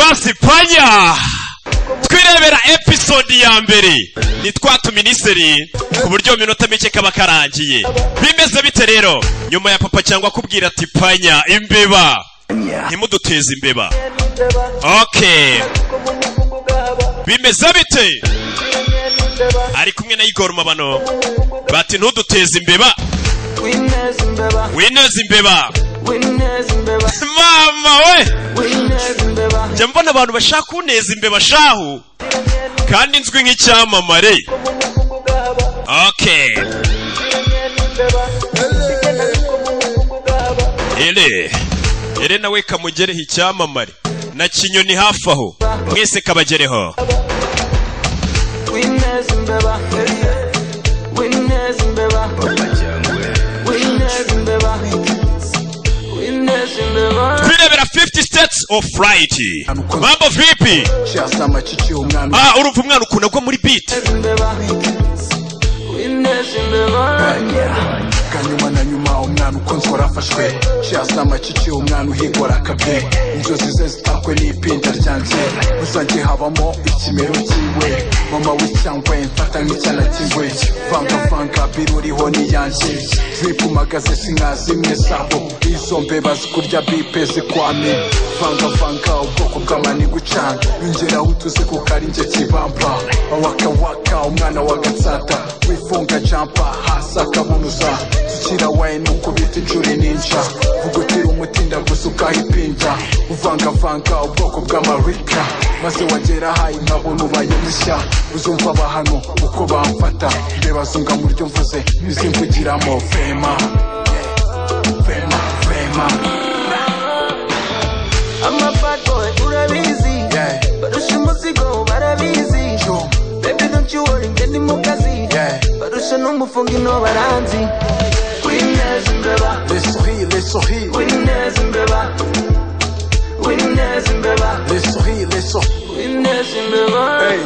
Sasa ipanya twirebera episode ya mbere ni twa tuminiseri, ku buryo mu minota mike kaba karangiye. Bimeze bite rero nyuma ya Papa Cyangwa kubwira ati "Panya, imbeba, ntimuduteze imbeba"? Okay, bimeze bite? Ari kumwe na Igor Mabano, bati "Ntuduteze imbeba, wineze imbeba." Mama we, njya mbona abantu bashaka kuneza imbeba shahu, kandi nzwi nk'icyamamare. Okay, ere ere nawe kamugereho, icyamamare na Kinyoni hafi aho, mwese kabagereho. Wineza imbeba, wineza imbeba, wineza imbeba, wineza imbeba. Twirebera 50 States of Fright. Mambo vipi? Ah, urumva umwana ukuntu agwa muri beat. Imbeba, wineza imbeba. Kanyuma na nyuma umwana ukunzwe arafashwe, cyazama cici, umwana uhigwa arakabye, inzozi ze zitakwe n'ipinda ryanjye, rusange habamo ikimero cyiwe, mama w'icyangwe mfata nk'icyana cy'ingwe, vangavanga biruriho n'iyanjye, drip magaze sinka zimwe zabo, izo mbeba zikurya bipe zikwame, vangavanga ubwoko bw'amani gucana, yongeraho utuze kuko ari njye kibamba, awakawaka umwana wa Gatsata, wifunga jampa hasi akabunuza, sukira wine ukubita inshuro ninja, vugutira umutinda gusa ukahipinda, uvangavanga ubwoko bw'amarika, maze wagera hayi nkabona ubaye mushya, uzumva abahano uko bamfata, mbeba zunga mu ryo mvuze ntizimvugiramo vema vema vema. I'm a bad boy, urabizi. Yeah. Barusha umuzigo, barabizi. Sure. Baby, don't you worry, njye ndi mu kazi. Yeah. Barusha n'umufungo ino baranzi. Wineza imbeba, Les souris, les souris, wineza imbeba, wineza imbeba, les souris, les souris. Wineza imbeba. Hey,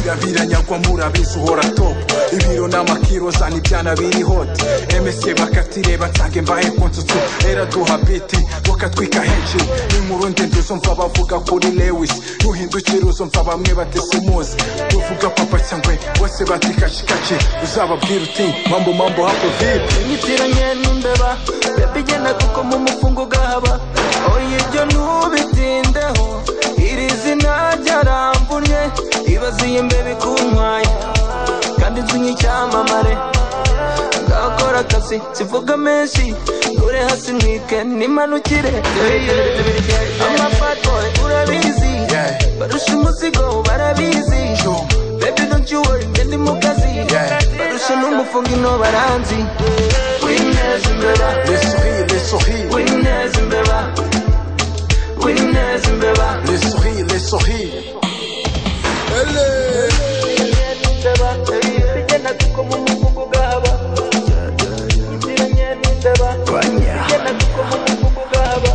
kirabiranyagwa murabizi uhora top, ibiro n'amakiro zana ibyana biri hot, emese bakatireba nsange mbahe konsutsu, era duha biti bakatwika henshi, inkuru ndende uzumva bavuga kuri Lewis, nuhindukira uzumva bamwe batese umuzi, tuvuga Papa Cyangwe bose bati kashikashi, uzababwira uti "Mambo mambo hapo vipi?" Inyitiranye n'imbeba, baby, genda kuko mu mufungo ugahaba. Oya, ibyo ntubitindeho, iri zina ryaramvunye, ibaze iyi mbeba ikuntwaye kandi nzi nk'icyamamare. Ngakora akazi sivuga menshi, ngure hasi ntwike nimanukire. I'm a bad boy, urabizi. Yeah. Barusha umuzigo, barabizi. Sure. Baby, don't you worry, njye ndi mu kazi. Yeah. Barusha n'umufungo ino baranzi. Wineza imbeba, Les souris, les souris, wineza imbeba, wineza imbeba. Les souris, les souris. Bigenda kuko mu mufungo ugahaba. Inziranye n'imbeba, bigenda kuko mu mufungo ugahaba.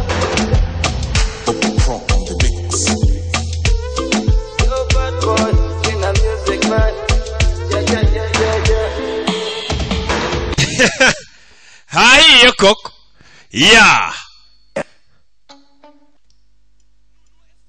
Yo, bad boy, in a music man. Yeah. Hahiye koko ya.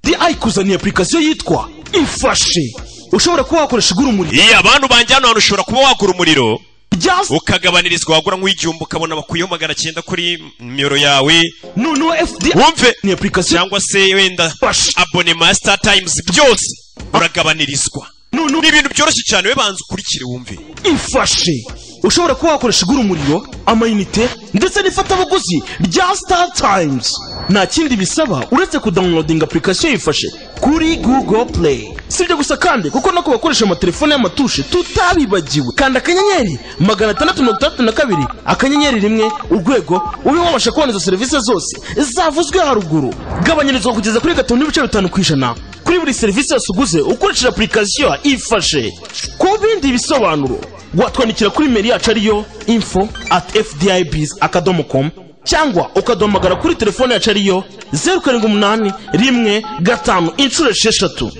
DI kuzaniye application yitwa Ifashe, ushobora kuba wakoresha igura umuriro. Iya, abantu banjye, hano hantu ushobora kuba wagura umuriro rya ukagabanirizwa, wagura nk'igihumbi ukabona bakuyeho 900 kuri nimero yawe. Noneho FD Wumve ni application cyangwa se wenda Ifashe. abonema ya Star Times, byose uragabanirizwa. Noneho Ni ibintu byoroshye cyane, we banza ukurikire wumve. Ifashe ushobora kuba wakoresha igura umuriro, amayinite ndetse n'ifatabuguzi rya Star Times. Nta kindi bisaba uretse kudownloadinga application Yifashe kuri Google Play. Si ibyo gusa kandi, kuko no ku bakoresha amatelefone y'amatushe tutabibagiwe. Kanda *662*1# ube wabasha kubona izo serivisi zose zavuzwe haruguru. Gabanyirizwa kugeza kuri 5.5% kuri buri serivisi yose uguze ukoresheje application Ifashe. Ku bindi bisobanuro watwandikira kuri mail yacu ariyo info@fdibs.com, cyangwa ukaduhamagara kuri telefone yacu ariyo 078155.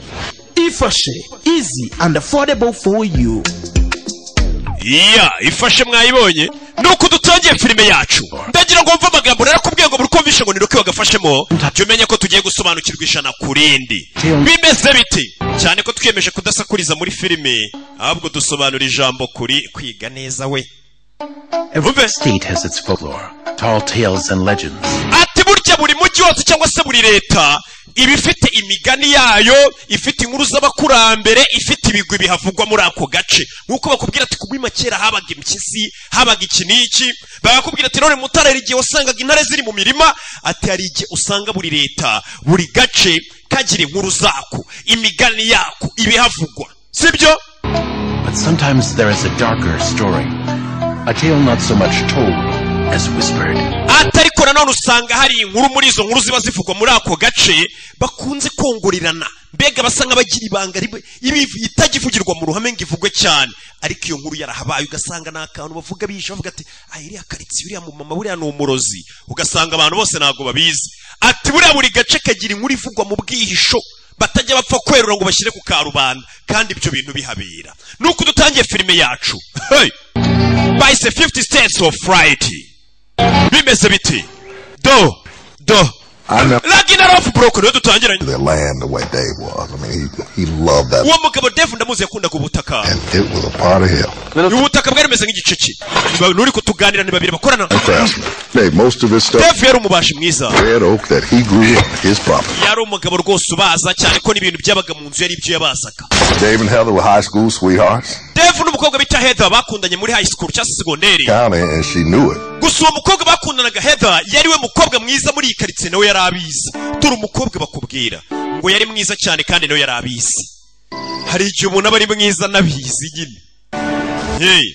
Ifashe, easy and affordable for you. Iya, Ifashe mwayibonye, nuko dutangiye. dutangiye filime yacu, ndagira ngo wumve amagambo narakubwiye ngo buri kumvishe ngo ni Rocky wagafashemo, jya umenye ko tugiye gusobanukirwa 100%. Bimeze biti cyane ko twiyemeje kudasakuriza muri filime, ahubwo dusobanura ijambo kuri kwiga neza we. Every state has its folklore, tall tales and legends. Ati burya buri mujyi wose cyangwa se buri leta iba ifite imigani yayo, ifite inkuru z'abakurambere, ifite ibigwi bihavugwa muri ako gace. Nk'uko bakubwira ati kubima kera habaga impyisi, habaga iki n'iki, bakakubwira ati none Mutara hari igihe wasangaga intare ziri mu mirima. Ati hari igihe usanga buri leta, buri gace kagira inkuru zako, imigani yako, ibihavugwa, sibyo? But sometimes there is a darker story, a tale not so much told as whispered. Ati ariko nanone usanga hari inkuru muri izo nkuru ziba zivugwa muri ako gace bakunze kongorirana, mbega basa nk'abagira ibanga itagivugirwa mu ruhame ngo ivugwe cyane, ariko iyo nkuru yarahabaye. Ugasanga ni akantu bavuga bihishe, bavuga ati ah, iriya karitsiye, uriya mumama buriya ni umurozi, ugasanga abantu bose ntabwo babizi. Ati buriya buri gace kagira inkuru ivugwa mu bwihisho, batajya bapfa kwerura ngo bashyire ku karubanda, kandi ibyo bintu bihabera. Nuko dutangiye filime yacu, hey! Bahise 50 States of Fright. Bimeze biti do do I know Ragnar Lothbrok niwe dutangiranye. the land the way Dave was. I mean, he loved that. Uwo mugabo Dave ndamuzi, yakundaga ubutaka. And it was a part of him. Ubutaka bwari bumeze nk'igice cye. Nuri kutuganira ni babiri bakorana. A craftsman. Made most of his stuff Dave yari umubaji mwiza. red oak that he grew on his property. Yari umugabo rwose ubaza cyane, ko n'ibintu byabaga mu nzu yari ibyo yabazaga. Dave and Heather were high school sweethearts. Dave n'umukobwa bita Heather bakundanye muri high school cyangwa se segonderi. County, and she knew it. Gusa uwo mukobwa bakundanaga Heather yari we mukobwa mwiza muri iyi karitsiye, nawe yari abizi. Turi umukobwa bakubwira ngo yari mwiza cyane, kandi nawe yari abizi. Hari igihe umuntu aba ari mwiza anabizi nyine. Hey,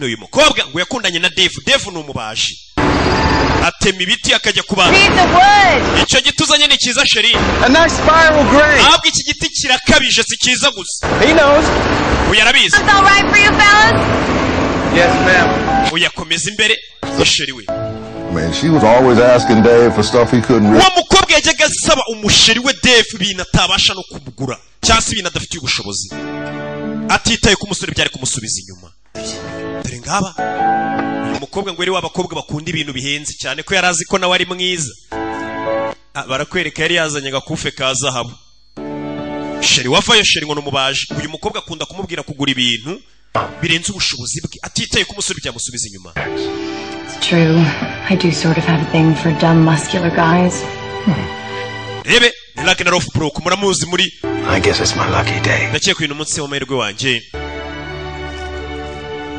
uyu mukobwa ngo yakundanye na Dave. Dave ni umubaji, atema ibiti akajya kubaza. Icyo giti uzanye ni cyiza, chérie. A nice spiral grain. Ahubwo iki giti kirakabije, si cyiza gusa. He knows. Uyu arabizi. It's all right for you fellas? Yes, ma'am. Uyu akomeza imbere ya chéri we. I mean, she was always asking Dave for stuff he couldn't really Uwo mukobwa yajyaga asaba umusheri we Dave ibintu atabasha no kumugura, cyangwa se ibintu adafitiye ubushobozi, atitaye ko umusore byari kumusubiza inyuma. Dore ngaba, uyu mukobwa ngo yari w'abakobwa bakunda ibintu bihenze cyane, ko yari azi ko nawe ari mwiza. Ah, barakwereka yari yazanye agakufe ka zahabu. Chéri wavayo, chéri ngo ni umubaji. Uyu mukobwa akunda kumubwira kugura ibintu birenze ubushobozi bwe, atitaye ko umusore byamusubiza inyuma. It's true. I do sort of have a thing for dumb, muscular guys. Rebe, ni Ragnar Lothbrok, muramuzi muri I guess it's my lucky day. Ndakeka uyu ni umunsi w'amahirwe wanjye.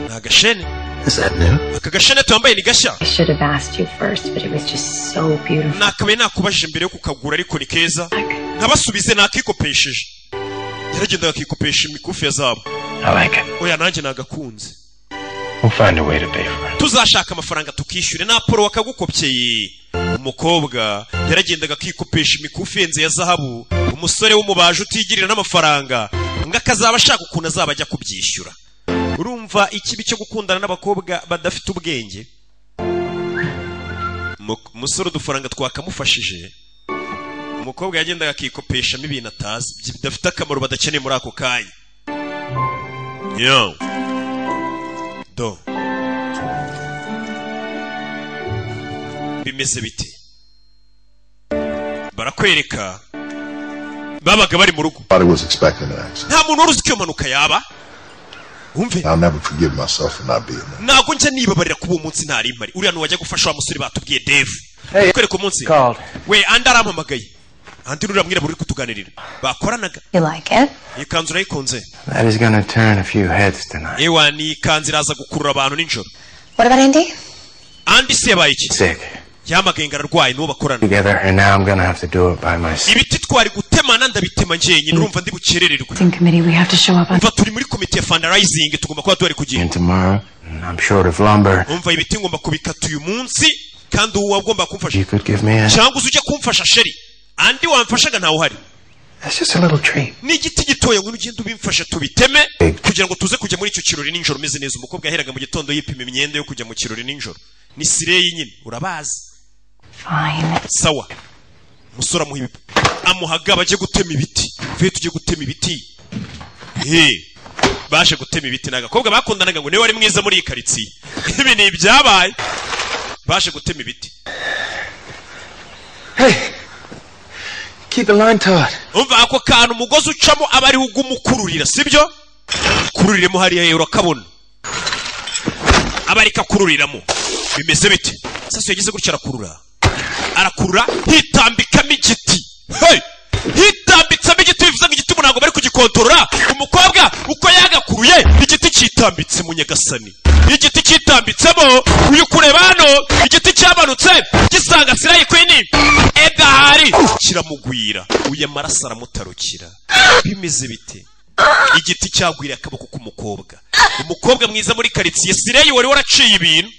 Ni agashene. Is that new? Aka gashene twambaye ni gashya? I should have asked you first, but it was just so beautiful. Nakabaye nakubajije mbere yo kukagura, ariko ni keza. Nkabasubize, nakikopesheje. Yaragendaga akikopesha imikufi ya zahabu. I like it. Oya, nanjye nagakunze. We'll find a way to pay for it. Tuzashaka amafaranga tukishyure na Polo wakagukopyeye. Umukobwa yaragendaga akikopesha imikufi ihenze ya zahabu, umusore w'umubaji utigirira n'amafaranga, ngo akazaba ashaka ukuntu azaba ajya kubyishyura. Urumva ikibi cyo gukundana n'abakobwa badafite ubwenge. Umusore udufaranga twakamufashije, umukobwa yagendaga akikopeshamo ibintu atazi, bidafite akamaro, badakeneye muri ako kanya. Yo do, bimeze bite? Barakwereka babaga bari mu rugo. Nobody was expecting an accident. Nta muntu wari uzi ko iyo mpanuka yaba, wumve. I'll never forgive myself for not being there. Ntabwo njya nibabarira kuba uwo munsi ntari mpari. Uriya wajya gufasha wa musore batubwiye Dave. Hey. Kwereka umunsi Called. we Andi arampamagaye. Andi uriya mwirabura uri kutuganirira bakoranaga. You like it? Iyi kanzu urayikunze? That is gonna turn a few heads tonight. Ewa, ni ikanzu iraza gukurura abantu nijoro. What about Andy? Andi se yabaye iki? Sick. Yahamagaye ngo ararwaye, n'uwo bakorana. Together, and now I'm gonna have to do it by myself. Ibiti twari gutemana ndabitema njyenyine, urumva ndi bukerererwe. In committee, we have to show up on. Umva, turi muri komite ya fundraising, tugomba kuba tuhari ku gihe. And tomorrow, and I'm short of lumber. Umva, ibiti ngomba kubikata uyu munsi, kandi uwo wagomba kumfasha. You could give me a. Cyangwa uze ujye kumfasha, chéri. Andi wamfashaga ntawe uhari. That's just a little tree. Ni igiti gitoya, ngo ugende ubimfashe tubiteme kugira ngo tuze kujya muri icyo kirori nijoro umeze neza. Umukobwa yaheraga mu gitondo yipima imyenda yo kujya mu kirori nijoro. Ni slay nyine, urabazi. Fine. Sawa. Umusore amuha amuhaga bajye gutema ibiti. Vuye tujye gutema ibiti. He, baje gutema ibiti n'agakobwa bakundanaga, ngo niwe wari mwiza muri iyi karitsiye. Ibi ni ibyabaye, baje gutema ibiti. Hey, keep the line taut. Umva, ako kantu umugozi ucamo aba ariho uguma ukururira, sibyo? Kururiremo hariya yewe, urakabona, aba ariko akururiramo. Bimeze bite sasa? Yagize gutya arakurura, arakurura, hitambikamo igiti. Hey! Hitambitsemo igiti, bivuze ngo igiti ubu ntabwo bari kugikontorora. Umukobwa uko yagakuruye, igiti cyitambitse mu nyagasani, igiti cyitambitsemo. Uyu kureba hano, igiti cyamanutse gisanga Slay Queen edahari, kiramugwira. Uyu amaraso aramutarukira. Bimeze bite? Igiti cyagwiriye akaboko k'umukobwa, umukobwa mwiza muri karitsiye, Slay wari waraciye ibintu.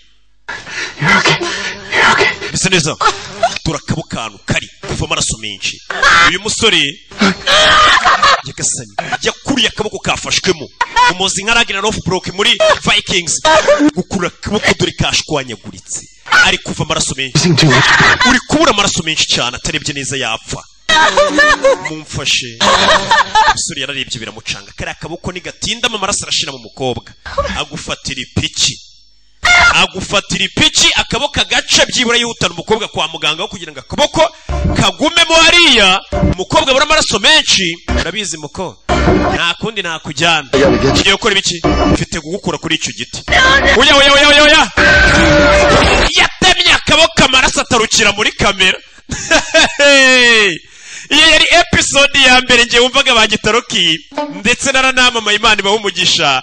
Bisa neza, dore akaboko kantu kari kuva amaraso menshi. Uyu musore nyagasani yakuriye akaboko kafashwemo umuzi nka Ragnar Lothbrok muri Vikings. Gukurura akaboko, dore kashwanyaguritse, ari kuva amaraso menshi. Uri kubura amaraso menshi cyane, atarebye neza yapfa. Mumfashe. Umusore yararebye biramucanga. Kariya kaboko nigatindamo amaraso arashira mu mukobwa. Agufatira ipiki, agufatira ipiki, akaboko agace, byibura yihutana umukobwa kwa muganga, aho kugira ngo akaboko kagumemo hariya umukobwa abura amaraso menshi. Urabizi muko, nta kundi nakujyana. Ugiye gukora ibiki? Mfite kugukura kuri icyo giti. Oya, oya, oya, oya, oya! Yatemye akaboko, amaraso atarukira muri kamera. Iyo yari episode ya mbere. Ngiye wumvaga ba gitaroki ndetse naranamamaye. Imana ibaha umugisha.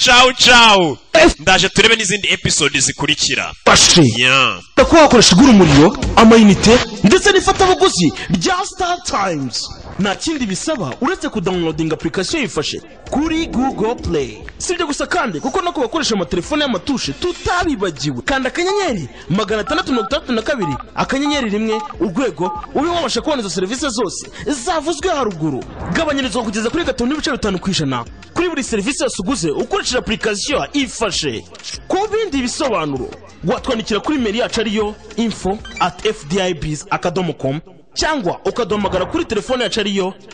Cawu cawu, ndaje turebe n'izindi episode zikurikira. Fashe. Yeah. Kuba wakoresha igura umuriro, amayinite ndetse n'ifatabuguzi rya Star Times, nta kindi bisaba uretse kudownloadinga application yifashe kuri Google Play. Si ibyo gusa kandi, kuko no ku bakoresha amatelefone y'amatushe tutabibagiwe. Kanda *662*1# ube wabasha kubona izo serivisi zose zavuzwe haruguru. Gabanyirizwa kugeza kuri 5.5% kuri buri serivisi yose uguze ukoresheje application ifashe. Ku bindi bisobanuro watwandikira kuri mail yacu ariyo info@fdibs.com, cyangwa ukaduhamagara kuri telefone yacu ariyo